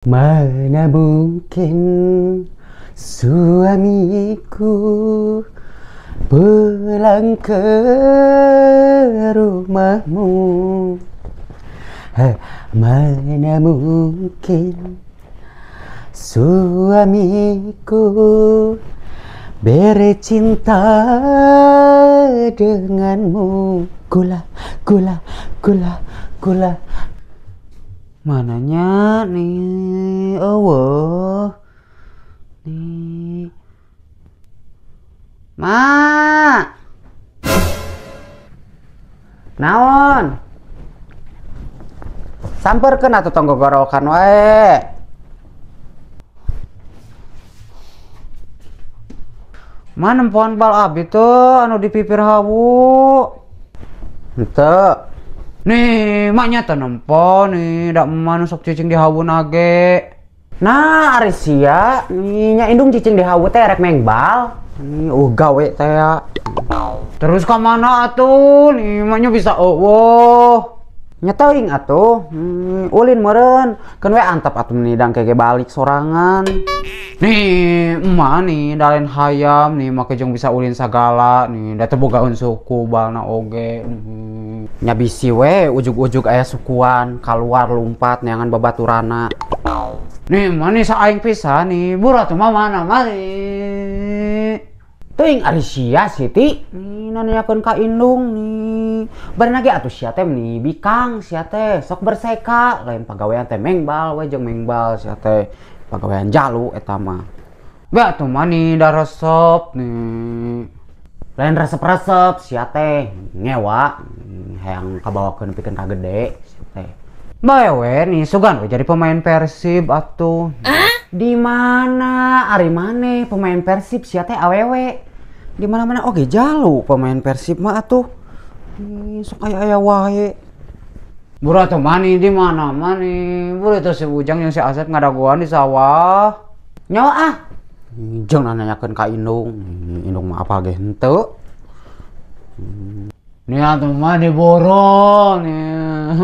Mana mungkin suamiku pulang ke rumahmu. Mana mungkin suamiku bercinta denganmu. Gula, gula, gula, gula. Mananya nih, oh, nih, ma, naon, samperkeun atuh tong gogorowokan wae. Ma nempoan bal abi tuh anu di pipir hawu. Henteu. Nih, maknya teh nempo nih, dak mah sok cicing di hawu nage. Nah, ari sia, nih nya indung cicing di hawu teh rek mengbal. Nih, gawe teh ya. Terus ka mana atuh? Nih, maknya bisa eueuh. Nya teuing atuh, ulin meureun. Keun we antep atuh nih dang kege balik sorangan. Nih, emak nih dalen hayam nih make jeung bisa ulin sagala nih, da teu bogaeun suku balna oge. Nya bisi we ujug-ujug aya sukuan kaluar lumpat neangan babaturana. Nih, emak nih saaing pisan nih, buru atuh mah mana mah nih. Teuing ari sia Siti, nih nanyakeun ka indung nih. Bari ge atuh sia teh nih bikang sia teh sok berseka, lain pagawean teh mengbal we jeung mengbal sia teh. Pagawean jalu eta mah. Be atuh mah nih da resep nih. Lain resep-resep sia teh ngewa hayang kabawakeun pikeun ka gede sia teh. Bae we nih sugan we jadi pemain Persib atuh. Di mana ari maneh pemain Persib sia teh awewe. Di mana-mana oge jalu pemain Persib mah atuh. Nih sok aya-aya wae. Buru atuh mani di mana mani? Buru itu si Ujang yang si Asep ngadagoan di sawah. Nyawa ah. Jeung nanyakeun ka indung. Indung mah apa ge henteu. Nih atuh mah diboro nih.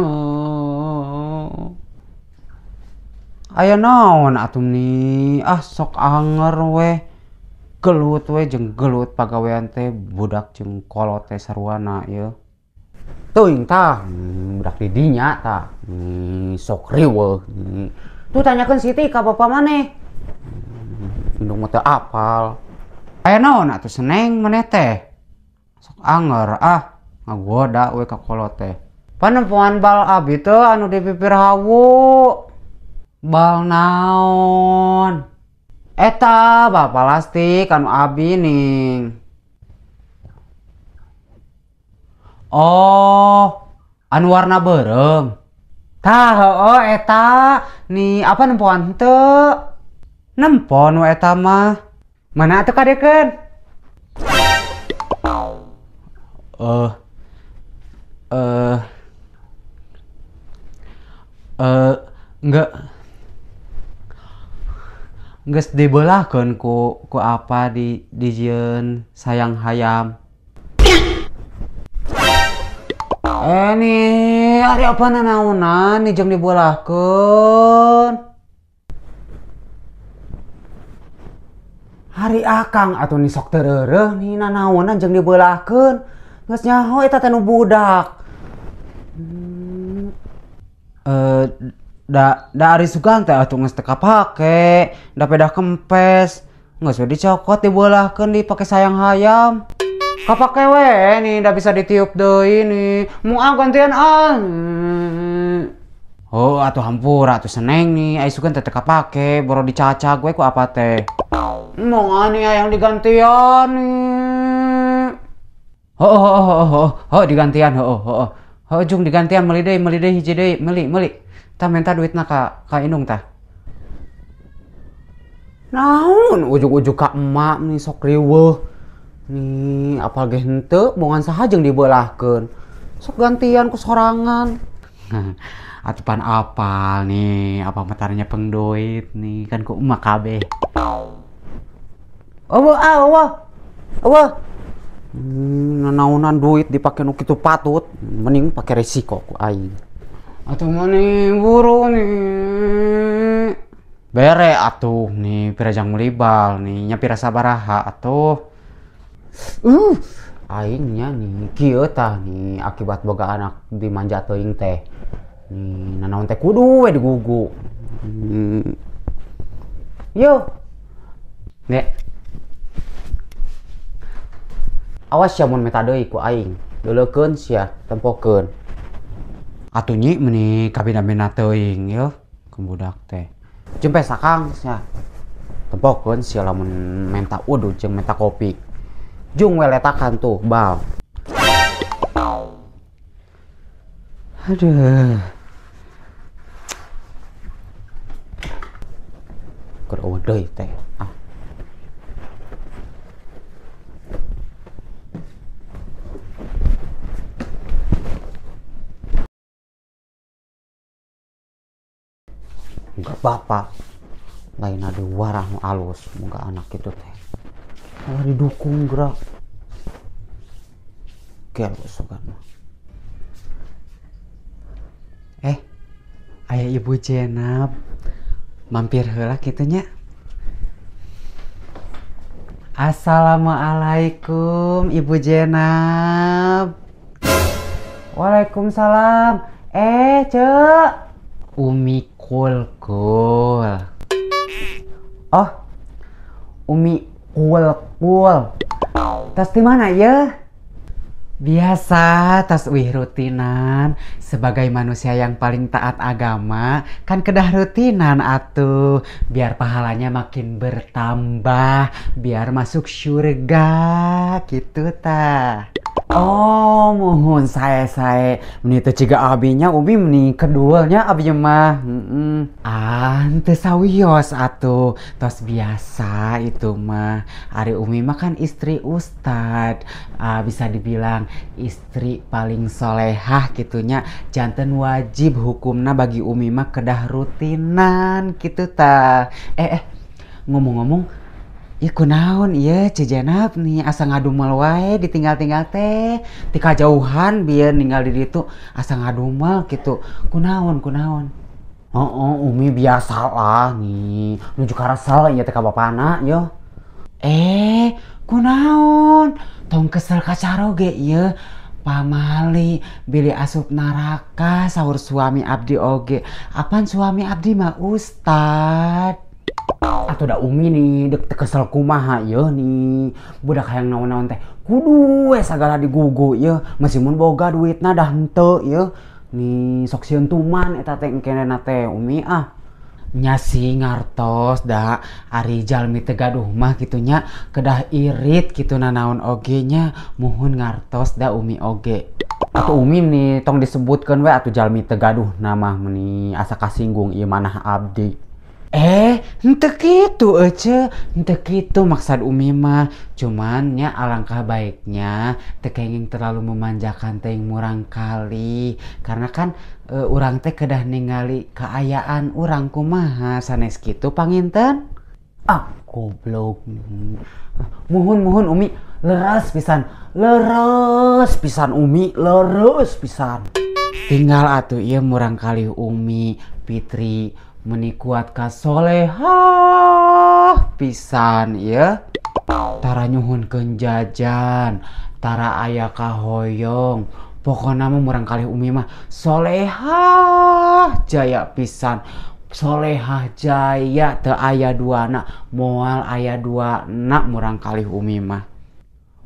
Aya naon atuh nih? Ah sok anger we. Gelut we jeung gelut pagawean teh budak jeung kolot teh sarwana ieu. Teuing tah, budak di dinya tah, sok riweuh. Tuh tanyakeun Siti ka bapa maneh. Indung mah teu apal. Aya naon atuh seneng maneh teh? Sok anger ah, ngagoda we ka kolot teh. Panempoan bal abi teh anu di pipir hawu. Bal naon? Eta bal plastik anu abi ning. Oh, anu warna beureum. Tah, heueuh eta. Nih, apa nempoan henteu? Nempon we eta mah. Mana atuh kadekeun? Enggak. Geus dibeulahkeun ku apa di dijieun sayang hayam. Nih, ari apa nanaonan nih jeung dibeulahkeun. Hari akang atuh nih sok teu nih nanaonan jeung dibeulahkeun. Geus nyaho eta teh nu budak. Da ari sugan teh atuh geus teu kapake, da pedah kempes. Geus we dicokot dibeulahkeun dipake sayang hayam. Kapake we nih, da bisa ditiup deui nih. Moal gantian ah. Oh, atuh hampura atuh seneng nih, ai sugan teh teu kapake, boro dicacag we ku apa teh. Moal nih hayang digantian nih. Ho digantian ho. Ho jung digantian meuli deui hiji deui, meuli. Tah minta duitna ka indung tah. Naon ujug-ujug ka emak nih sok riweuh. Nih, apal ge henteu bongan saha jeung dibeulahkeun. Sok gantian ku sorangan. Atuh pan apal nih, apa matarnya peng duit nih kan ku emak kabeh. Eueuh ah eueuh. Eueuh. Nanaonan duit dipake nu kitu patut, mending pake resiko ku aing. Atuh mah nih buru nih. Bere atuh nih pirajang meuli bal nih nya pira sabaraha atuh. Aing nya nih kieu tah nih akibat boga anak dimanja teuing teh. Nih nanaon teh kudu we digugu. Yo. Nek. Awas sia mun meta deui ku aing. Deuleukeun sia, tempokeun. Atuh nyi meuni kabina-bina teuing yeuh ke budak teh. Jempe sakang sia. Tempokeun sia lamun menta udud jeung menta kopi. Jung we letakan tuh bal. Aduh. Keur eueuh deui teh. Ah. Muga bapak lain adu warah nu alus muga anak kitu teh. Malah didukung gerak. Gelo sugan mah. Aya Ibu Jenab mampir heula kitu nya. Assalamualaikum Ibu Jenab. Waalaikumsalam. Cek. Umi kul-kul. Oh, Umi kul-kul. Tas di mana ya? Biasa, tas wih rutinan. Sebagai manusia yang paling taat agama, kan kedah rutinan atuh. Biar pahalanya makin bertambah, biar masuk surga, gitu ta. Oh, mohon saya meni teu ciga abinya Umi meni kedualnya abi mah. Ah, teu sawios atuh. Tos biasa itu mah. Ari Umi mah kan istri ustad. Ah, bisa dibilang istri paling solehah gitunya. Janten wajib hukumna bagi Umi mah kedah rutinan gitu ta. Ngomong-ngomong ih kunaon ieu Ceu Jenab nih asa ngadumel wae ditinggal-tinggal teh ti kajauhan bieu ninggal di ditu asa ngadumel kitu kunaon kunaon. Heeh, Umi biasa lah nih nuju karesel ieu teh ka bapana yo. Kunaon tong kesel kacaroge ieu pamali bilih asup neraka sahur suami abdi oge apan suami abdi mah ustad. Atau da Umi nih dek kesel kumaha yeuh nih budak hayang naon-naon teh kudu we sagala digugu yeuh meskipun boga duitna dah henteu yeuh nih sok sieun tuman eta teh engkenena teh Umi ah. Nya sih ngartos da ari jalmi teu gaduh mah kitu nya kedah irit kitu nanaon oge nya muhun ngartos da Umi oge. Atuh Umi nih tong disebutkeun we atuh jalmi teu gaduh mah meuni asa kasinggung ieu manah abdi. Henteu kitu ece, henteu kitu maksud Umi mah. Cuman nya alangkah baiknya teu kenging terlalu memanjakan teuing murang kali. Karena kan urang teh kedah ningali kaayaan urang kumaha sanes kitu panginten. Ah, goblok. Muhun Umi leres pisan. Leres pisan Umi, leres pisan. Tinggal atuh ieu murang kali Umi Fitri meni kuat ka solehah pisan ya. Tara nyuhunkeun jajan, tara aya kahoyong. Pokona mah murang kali Umi mah solehah jaya pisan. Solehah jaya teu aya duana, moal aya duana murang kali Umi mah.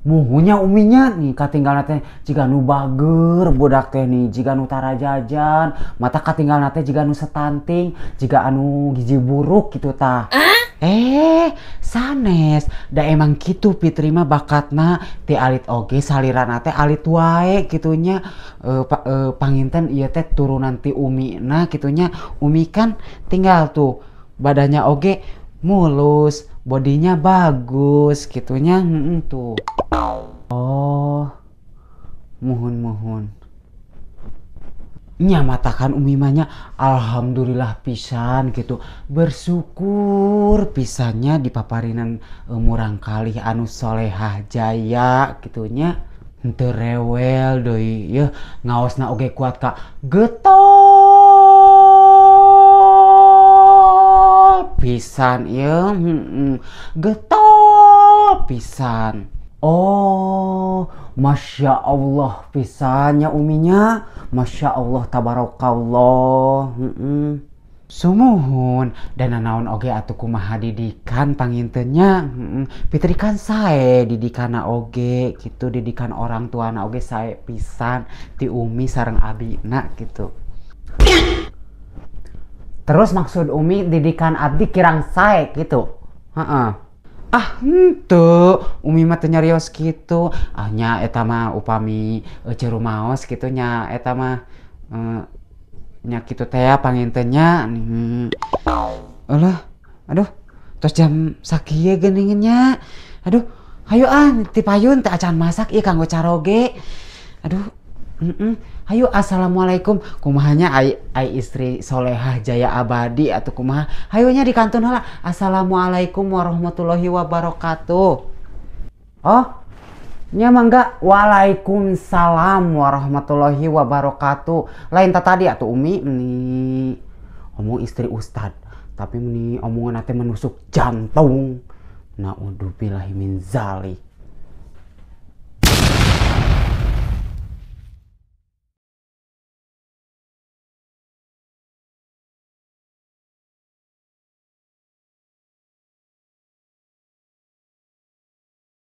Muhunya Uminya nih katinggalna teh jiga nu bager budak teh nih jiga nu tara jajan mata katinggalna teh jiga nu setanting jiga anu gizi buruk gitu tah. Sanes da emang kitu Fitri mah bakatna ti alit oge salirana teh alit wae kitunya. Panginten ieu teh turunan ti Umina kitunya. Umi kan tinggal tuh badannya oge mulus, bodinya bagus gitunya. Tuh. Oh, muhun. Nya matakan Umi mah nya alhamdulillah pisan gitu, bersyukur pisannya dipaparinan murang kali anu solehah jaya gitunya. Henteu rewel deui yeuh ngaosna oge kuat ka getol pisan ieu, getol pisan. Oh, Masya Allah pisannya uminya. Masya Allah tabarakallah. Sumuhun dan naon oge atuh kumaha didikan pangintennya. Fitri kan sae didikana oge gitu, didikan orang tuana oge sae pisan ti umi sareng abina gitu. Terus maksud umi didikan abdi kirang sae gitu. Heeh. Ah henteu, umi mah teu nyarios kitu. Ah nya eta mah upami ece rumaos kitu nya eta mah nya kitu teh ya pangintennya. Alah, aduh, tos jam sakieu geuningan nya. Aduh, hayu ah ti payun teh acan masak ieu kanggo caroge. Aduh, Hayu assalamualaikum. Kumahanya ai istri solehah jaya abadi atau kumaha? Hayunya di kantun heula. Assalamualaikum warahmatullahi wabarakatuh. Oh, nya mangga. Waalaikumsalam warahmatullahi wabarakatuh. Lain tadi atuh umi meni omong istri ustad, tapi meni omongan teh menusuk jantung. Naudzubillahi min zalik.